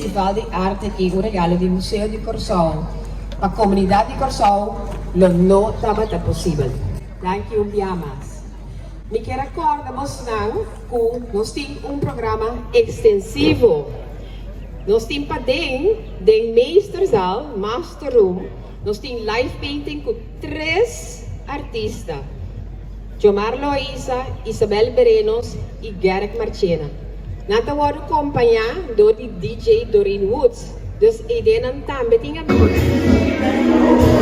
Festival di Arte aki, un regalo di Museo di Kòrsou pa komunidat di Kòrsou, lo no tabata posibel. Danki un biaha mas. Mi ke kòrda bosnan ku nos tin un programa ekstensivo. Nos tin paden, den Meesterzaal, Master Room, nos tin live painting ku tres artista. Jomar Loaiza, Isabel Berenos i Gerek Marchena. Nan ta wòrdu kompañá dor di DJ Doreen Woods. Dus einan tambe tin ambiente.